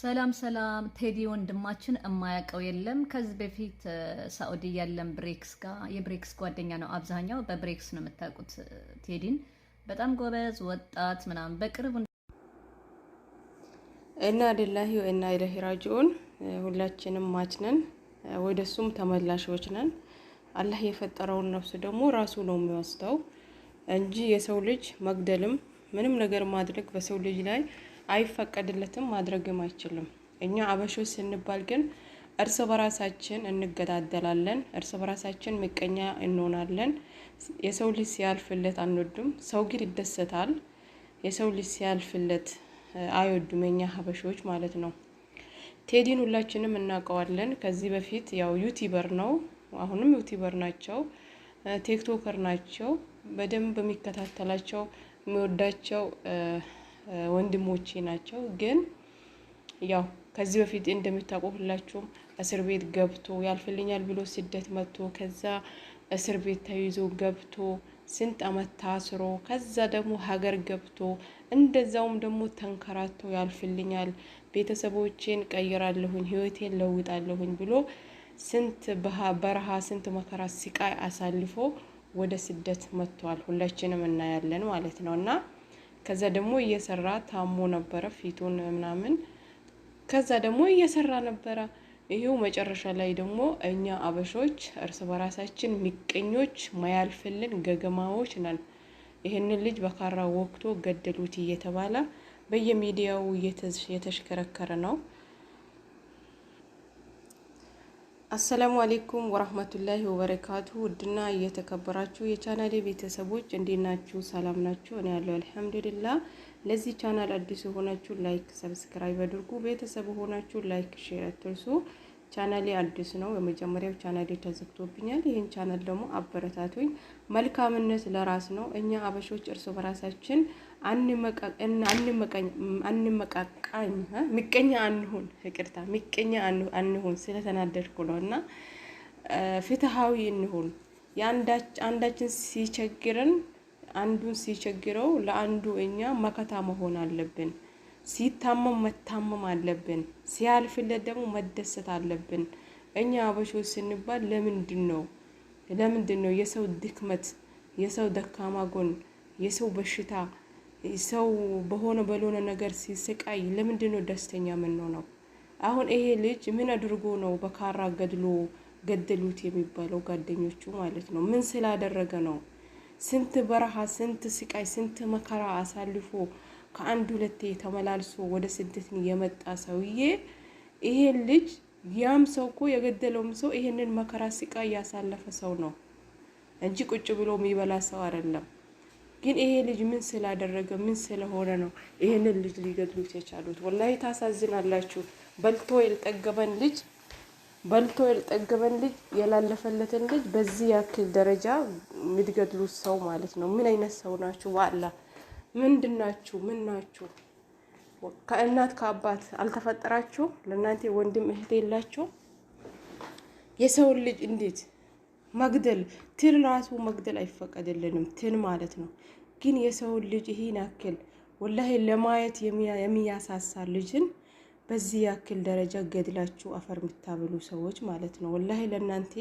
ሰላም ሰላም፣ ቴዲ ወንድማችን የማያውቀው የለም። ከዚህ በፊት ሳኡዲ ያለን ብሬክስ ጋር የብሬክስ ጓደኛ ነው። አብዛኛው በብሬክስ ነው የምታውቁት ቴዲን። በጣም ጎበዝ ወጣት ምናምን በቅርቡ إنا لله وإنا إليه راجعون። ሁላችንም ሟች ነን፣ ወደ እሱም ተመላሾች ነን። አላህ የፈጠረውን ነፍስ ደግሞ ራሱ ነው የሚወስደው እንጂ የሰው ልጅ መግደልም ምንም ነገር ማድረግ በሰው ልጅ ላይ አይፈቀድለትም፣ ማድረግም አይችልም። እኛ አበሾች ስንባል ግን እርስ በራሳችን እንገዳደላለን፣ እርስ በራሳችን ምቀኛ እንሆናለን። የሰው ልጅ ሲያልፍለት አንወድም። ሰው ግን ይደሰታል። የሰው ልጅ ሲያልፍለት አይወዱም፣ የኛ ሀበሾች ማለት ነው። ቴዲን ሁላችንም እናውቀዋለን። ከዚህ በፊት ያው YouTuber ነው፣ አሁንም YouTuber ናቸው፣ TikToker ናቸው። በደንብ የሚከታተላቸው የሚወዳቸው ወንድሞቼ ናቸው። ግን ያው ከዚህ በፊት እንደምታውቁ ሁላችሁም እስር ቤት ገብቶ ያልፍልኛል ብሎ ስደት መጥቶ ከዛ እስር ቤት ተይዞ ገብቶ ስንት አመት ታስሮ ከዛ ደግሞ ሀገር ገብቶ እንደዛውም ደግሞ ተንከራቶ ያልፍልኛል፣ ቤተሰቦቼን ቀይራለሁኝ፣ ህይወቴን ለውጣለሁኝ ብሎ ስንት በረሃ ስንት መከራ ስቃይ አሳልፎ ወደ ስደት መጥቷል። ሁላችንም እናያለን ማለት ነው። እና ከዛ ደግሞ እየሰራ ታሞ ነበረ ፊቱን ምናምን። ከዛ ደግሞ እየሰራ ነበረ። ይሄው መጨረሻ ላይ ደግሞ እኛ አበሾች እርስ በራሳችን ምቀኞች፣ ማያልፍልን ገገማዎች ነን። ይህንን ልጅ በካራ ወቅቶ ገደሉት እየተባለ በየሚዲያው እየተሽከረከረ ነው። السلام عليكم ورحمة الله وبركاته። ውድና እየተከበራችሁ የቻናሌ ቤተሰቦች እንዴት ናችሁ? ሰላም ናችሁ? እኔ ያለው الحمد لله። ለዚህ ቻናል አዲስ የሆናችሁ like፣ subscribe አድርጉ። ቤተሰብ ሆናችሁ like፣ share አትርሱ። ቻናሌ አዲስ ነው። የመጀመሪያው ቻናሌ ተዘግቶብኛል። ይህን ቻናል ደግሞ አበረታቱኝ። መልካምነት ለራስ ነው። እኛ አበሾች እርስ በራሳችን አንመቃቃኝ፣ ምቀኛ አንሁን። ይቅርታ ምቀኛ አንሁን፣ ስለተናደድኩ ነው። እና ፍትሃዊ እንሁን። የአንዳችን ሲቸግረን አንዱን ሲቸግረው ለአንዱ እኛ መከታ መሆን አለብን። ሲታመም መታመም አለብን። ሲያልፍለት ደግሞ መደሰት አለብን። እኛ አበሾች ስንባል ለምንድን ነው የሰው ድክመት፣ የሰው ደካማ ጎን፣ የሰው በሽታ፣ ሰው በሆነ በልሆነ ነገር ሲሰቃይ ለምንድን ነው ደስተኛ የምንሆነው? አሁን ይሄ ልጅ ምን አድርጎ ነው በካራ ገድሎ ገደሉት የሚባለው? ጓደኞቹ ማለት ነው። ምን ስላደረገ ነው? ስንት በረሃ፣ ስንት ስቃይ፣ ስንት መከራ አሳልፎ ከአንድ ሁለቴ ተመላልሶ ወደ ስደት የመጣ ሰውዬ ይሄን ልጅ፣ ያም ሰው እኮ የገደለውም ሰው ይሄንን መከራ ስቃይ ያሳለፈ ሰው ነው እንጂ ቁጭ ብሎ የሚበላ ሰው አይደለም። ግን ይሄ ልጅ ምን ስላደረገ ምን ስለሆነ ነው ይሄንን ልጅ ሊገድሉት የቻሉት? ወላሂ ታሳዝናላችሁ። በልቶ ያልጠገበን ልጅ፣ በልቶ ያልጠገበን ልጅ፣ ያላለፈለትን ልጅ በዚህ ያክል ደረጃ የምትገድሉት ሰው ማለት ነው። ምን አይነት ሰው ናችሁ? ዋላ ምንድን ናችሁ? ምን ናችሁ? ከእናት ከአባት አልተፈጠራችሁ? ለእናንተ ወንድም እህት የላችሁ? የሰውን ልጅ እንዴት መግደል? ትል ራሱ መግደል አይፈቀድልንም፣ ትል ማለት ነው። ግን የሰውን ልጅ ይህን ያክል ወላሂ ለማየት የሚያሳሳ ልጅን በዚህ ያክል ደረጃ ገድላችሁ አፈር የምታብሉ ሰዎች ማለት ነው። ወላሂ ለእናንተ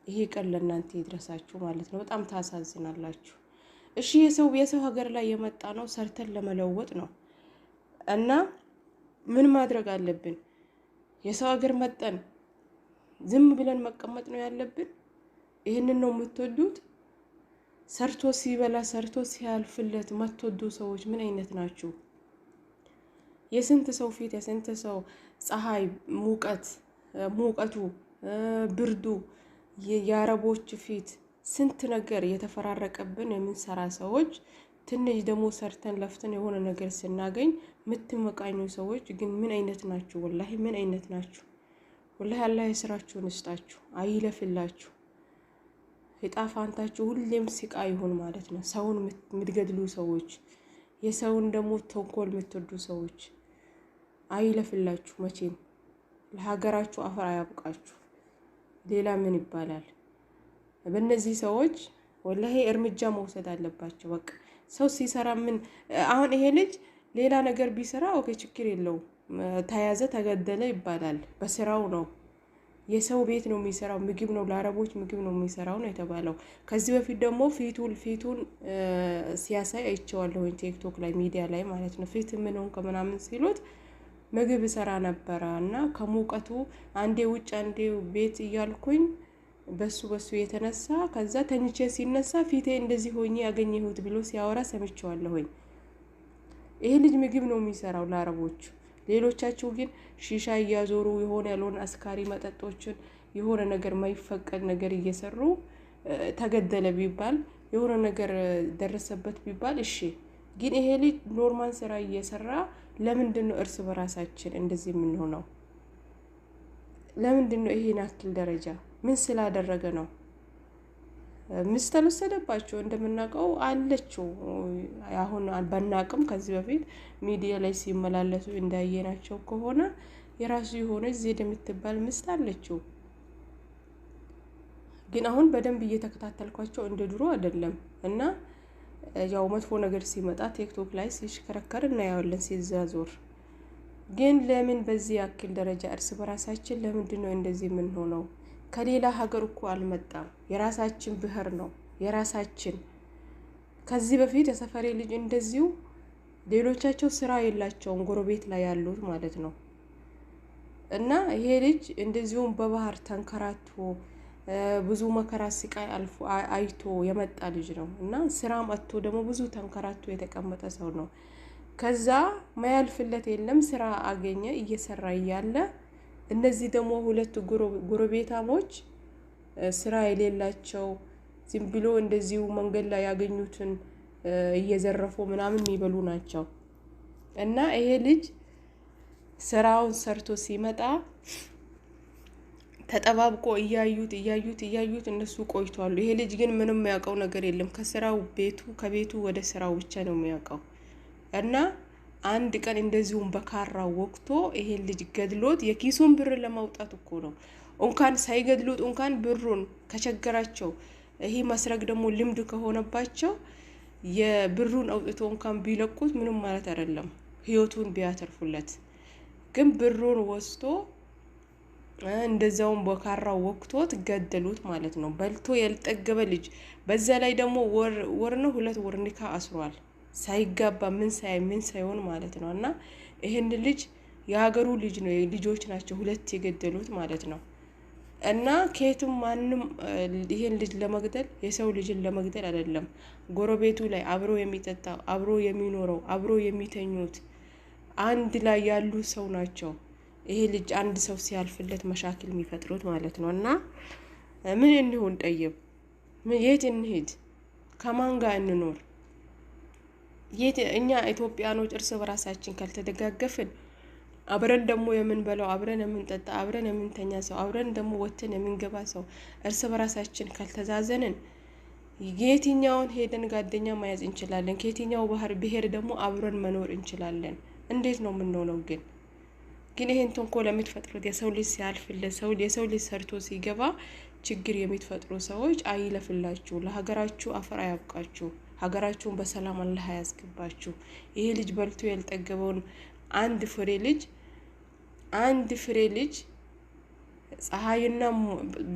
ይሄ ቀን ለእናንተ ይድረሳችሁ ማለት ነው። በጣም ታሳዝናላችሁ። እሺ የሰው ሀገር ላይ የመጣ ነው ሰርተን ለመለወጥ ነው እና ምን ማድረግ አለብን? የሰው ሀገር መጠን ዝም ብለን መቀመጥ ነው ያለብን? ይህንን ነው የምትወዱት? ሰርቶ ሲበላ ሰርቶ ሲያልፍለት የማትወዱ ሰዎች ምን አይነት ናችሁ? የስንት ሰው ፊት፣ የስንት ሰው ፀሐይ፣ ሙቀት፣ ሙቀቱ፣ ብርዱ፣ የአረቦች ፊት፣ ስንት ነገር የተፈራረቀብን የምንሰራ ሰዎች ትንሽ ደግሞ ሰርተን ለፍተን የሆነ ነገር ስናገኝ የምትመቃኙ ሰዎች ግን ምን አይነት ናችሁ? ወላሂ ምን አይነት ናችሁ? ወላሂ አላህ የስራችሁን ይስጣችሁ፣ አይለፍላችሁ። እጣ ፋንታችሁ ሁሌም ስቃይ ይሁን ማለት ነው። ሰውን የምትገድሉ ሰዎች፣ የሰውን ደግሞ ተንኮል የምትወዱ ሰዎች አይለፍላችሁ። መቼም ለሀገራችሁ አፈር አያብቃችሁ። ሌላ ምን ይባላል? በእነዚህ ሰዎች ወላሂ እርምጃ መውሰድ አለባቸው። በቃ ሰው ሲሰራ ምን አሁን ይሄ ልጅ ሌላ ነገር ቢሰራ okay ችግር የለውም። ተያዘ ተገደለ ይባላል። በስራው ነው፣ የሰው ቤት ነው የሚሰራው፣ ምግብ ነው ለአረቦች ምግብ ነው የሚሰራው ነው የተባለው። ከዚህ በፊት ደግሞ ፊቱን ሲያሳይ አይቼዋለሁኝ ቲክቶክ ላይ፣ ሚዲያ ላይ ማለት ነው። ፊት ምን ሆንክ ምናምን ሲሉት ምግብ እሰራ ነበረ እና ከሙቀቱ አንዴ ውጭ አንዴ ቤት እያልኩኝ በሱ የተነሳ ከዛ ተኝቼ ሲነሳ ፊቴ እንደዚህ ሆኜ ያገኘሁት ብሎ ሲያወራ ሰምቼዋለሁኝ። ይሄ ልጅ ምግብ ነው የሚሰራው ለአረቦቹ። ሌሎቻችሁ ግን ሺሻ እያዞሩ፣ የሆነ ያልሆነ አስካሪ መጠጦችን፣ የሆነ ነገር ማይፈቀድ ነገር እየሰሩ ተገደለ ቢባል፣ የሆነ ነገር ደረሰበት ቢባል እሺ። ግን ይሄ ልጅ normal ስራ እየሰራ ለምንድን ነው እርስ በራሳችን እንደዚህ የምንሆነው? ለምንድን ነው ይሄን ያክል ደረጃ? ምን ስላደረገ ነው? ሚስት አልወሰደባቸው፣ እንደምናውቀው አለችው። አሁን ባናቅም ከዚህ በፊት ሚዲያ ላይ ሲመላለሱ እንዳየናቸው ከሆነ የራሱ የሆነ ዜድ የምትባል ሚስት አለችው። ግን አሁን በደንብ እየተከታተልኳቸው እንደ ድሮ አይደለም፣ እና ያው መጥፎ ነገር ሲመጣ ቲክቶክ ላይ ሲሽከረከር እናየዋለን ሲዛዞር። ግን ለምን በዚህ ያክል ደረጃ እርስ በራሳችን ለምንድን ነው እንደዚህ የምንሆነው? ከሌላ ሀገር እኮ አልመጣም። የራሳችን ብሔር ነው የራሳችን። ከዚህ በፊት የሰፈሬ ልጅ እንደዚሁ፣ ሌሎቻቸው ስራ የላቸውም ጎረቤት ላይ ያሉት ማለት ነው። እና ይሄ ልጅ እንደዚሁም በባህር ተንከራቶ ብዙ መከራ ስቃይ አልፎ አይቶ የመጣ ልጅ ነው፣ እና ስራም አጥቶ ደግሞ ብዙ ተንከራቶ የተቀመጠ ሰው ነው። ከዛ ማያልፍለት የለም፣ ስራ አገኘ። እየሰራ እያለ እነዚህ ደግሞ ሁለት ጎረቤታሞች ስራ የሌላቸው፣ ዝም ብሎ እንደዚሁ መንገድ ላይ ያገኙትን እየዘረፉ ምናምን የሚበሉ ናቸው። እና ይሄ ልጅ ስራውን ሰርቶ ሲመጣ ተጠባብቆ እያዩት እያዩት እያዩት እነሱ ቆይቷሉ። ይሄ ልጅ ግን ምንም የሚያውቀው ነገር የለም። ከስራው ቤቱ፣ ከቤቱ ወደ ስራው ብቻ ነው የሚያውቀው። እና አንድ ቀን እንደዚሁም በካራ ወቅቶ ይሄን ልጅ ገድሎት የኪሱን ብር ለማውጣት እኮ ነው። እንኳን ሳይገድሉት እንኳን ብሩን ከቸገራቸው፣ ይሄ መስረቅ ደግሞ ልምድ ከሆነባቸው፣ የብሩን አውጥቶ እንኳን ቢለቁት ምንም ማለት አይደለም፣ ህይወቱን ቢያተርፉለት። ግን ብሩን ወስዶ እንደዛውም በካራው ወቅቶት ገደሉት ማለት ነው። በልቶ ያልጠገበ ልጅ፣ በዛ ላይ ደግሞ ወር ነው 2 ወር ኒካ አስሯል ሳይጋባ ምን ሳይ ምን ሳይሆን ማለት ነው። እና ይህን ልጅ የሀገሩ ልጅ ነው፣ ልጆች ናቸው ሁለት የገደሉት ማለት ነው። እና ከየትም ማንም ይሄን ልጅ ለመግደል፣ የሰው ልጅን ለመግደል አይደለም። ጎረቤቱ ላይ አብሮ የሚጠጣው፣ አብሮ የሚኖረው፣ አብሮ የሚተኙት፣ አንድ ላይ ያሉ ሰው ናቸው። ይሄ ልጅ አንድ ሰው ሲያልፍለት መሻክል የሚፈጥሩት ማለት ነው። እና ምን እንሁን ጠይብ፣ የት እንሂድ? ከማን ጋር እንኖር? የት እኛ ኢትዮጵያኖች እርስ በራሳችን ካልተደጋገፍን፣ አብረን ደግሞ የምንበላው፣ አብረን የምንጠጣ፣ አብረን የምንተኛ ሰው፣ አብረን ደግሞ ወጥተን የምንገባ ሰው፣ እርስ በራሳችን ካልተዛዘንን የትኛውን ሄደን ጓደኛ መያዝ እንችላለን? ከየትኛው ባህር ብሄር ደግሞ አብረን መኖር እንችላለን? እንዴት ነው የምንሆነው? ግን ይሄን ተንኮል የምትፈጥሩት፣ የሰው ልጅ ሲያልፍለት፣ ሰው የሰው ልጅ ሰርቶ ሲገባ ችግር የምትፈጥሩ ሰዎች አይለፍላችሁ፣ ለሀገራችሁ አፈር አያብቃችሁ፣ ሀገራችሁን በሰላም አላህ አያስገባችሁ። ይሄ ልጅ በልቶ ያልጠገበውን አንድ ፍሬ ልጅ፣ አንድ ፍሬ ልጅ፣ ፀሐይና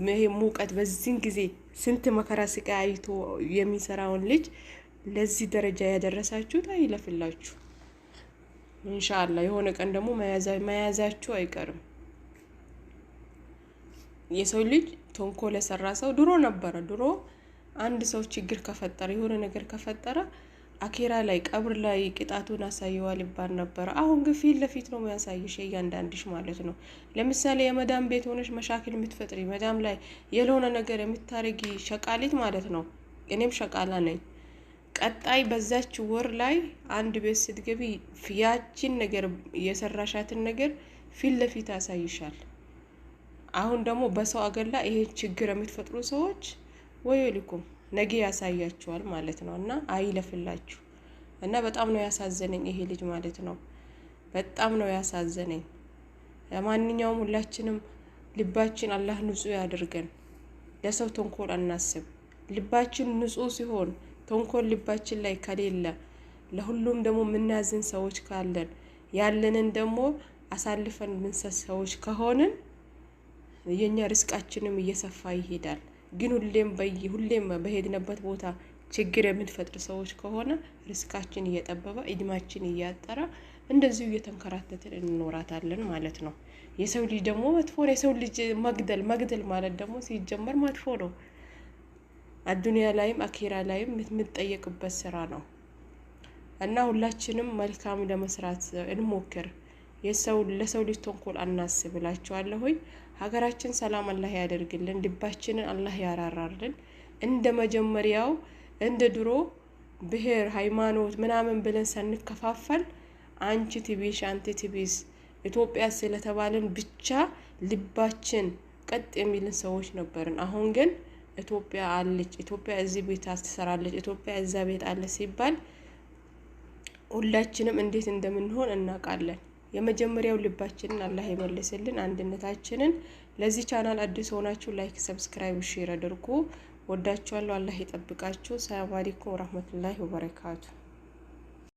ይሄ ሙቀት በዚህን ጊዜ ስንት መከራ ስቃይ አይቶ የሚሰራውን ልጅ ለዚህ ደረጃ ያደረሳችሁት አይለፍላችሁ። ኢንሻአላህ የሆነ ቀን ደግሞ መያዛችሁ አይቀርም። የሰው ልጅ ተንኮል የሰራ ሰው ድሮ ነበረ። ድሮ አንድ ሰው ችግር ከፈጠረ፣ የሆነ ነገር ከፈጠረ አኬራ ላይ፣ ቀብር ላይ ቅጣቱን አሳየዋል ይባል ነበረ። አሁን ግን ፊት ለፊት ነው የሚያሳይሽ እያንዳንድሽ ማለት ነው። ለምሳሌ የመዳም ቤት ሆነሽ መሻክል የምትፈጥሪ፣ መዳም ላይ የለሆነ ነገር የምታረጊ ሸቃሊት ማለት ነው። እኔም ሸቃላ ነኝ። ቀጣይ በዛች ወር ላይ አንድ ቤት ስትገቢ ያችን ነገር፣ የሰራሻትን ነገር ፊት ለፊት ያሳይሻል። አሁን ደግሞ በሰው አገር ላይ ይሄን ችግር የምትፈጥሩ ሰዎች ወይ ልኩም ነገ ያሳያችኋል ማለት ነው። እና አይለፍላችሁ። እና በጣም ነው ያሳዘነኝ ይሄ ልጅ ማለት ነው። በጣም ነው ያሳዘነኝ። ለማንኛውም ሁላችንም ልባችን አላህ ንጹህ ያድርገን። ለሰው ተንኮል አናስብ። ልባችን ንጹህ ሲሆን፣ ተንኮል ልባችን ላይ ከሌለ፣ ለሁሉም ደግሞ የምናዝን ሰዎች ካለን፣ ያለንን ደግሞ አሳልፈን ምንሰጥ ሰዎች ከሆንን የኛ ርስቃችንም እየሰፋ ይሄዳል። ግን ሁሌም በሄድንበት ቦታ ችግር የምንፈጥር ሰዎች ከሆነ ርስቃችን እየጠበበ፣ እድማችን እያጠረ፣ እንደዚሁ እየተንከራተትን እንኖራታለን ማለት ነው። የሰው ልጅ ደግሞ መጥፎ ነው። የሰው ልጅ መግደል ማለት ደግሞ ሲጀመር መጥፎ ነው። አዱንያ ላይም አኬራ ላይም የምንጠየቅበት ስራ ነው። እና ሁላችንም መልካም ለመስራት እንሞክር። ለሰው ልጅ ተንኮል አናስብ እላችኋለሁኝ። ሀገራችን ሰላም አላህ ያደርግልን፣ ልባችንን አላህ ያራራልን። እንደ መጀመሪያው እንደ ድሮ ብሔር፣ ሃይማኖት ምናምን ብለን ሳንከፋፈል፣ አንቺ ትቢሽ አንተ ትቢስ፣ ኢትዮጵያ ስለተባልን ብቻ ልባችን ቀጥ የሚልን ሰዎች ነበርን። አሁን ግን ኢትዮጵያ አለች፣ ኢትዮጵያ እዚህ ቤት ትሰራለች፣ ኢትዮጵያ እዛ ቤት አለ ሲባል ሁላችንም እንዴት እንደምንሆን እናውቃለን። የመጀመሪያው ልባችንን አላህ ይመልስልን፣ አንድነታችንን። ለዚህ ቻናል አዲስ ሆናችሁ like፣ subscribe፣ share አድርጉ። ወዳችኋለሁ። አላህ ይጠብቃችሁ። ሰላም አለይኩም ወራህመቱላሂ ወበረካቱ።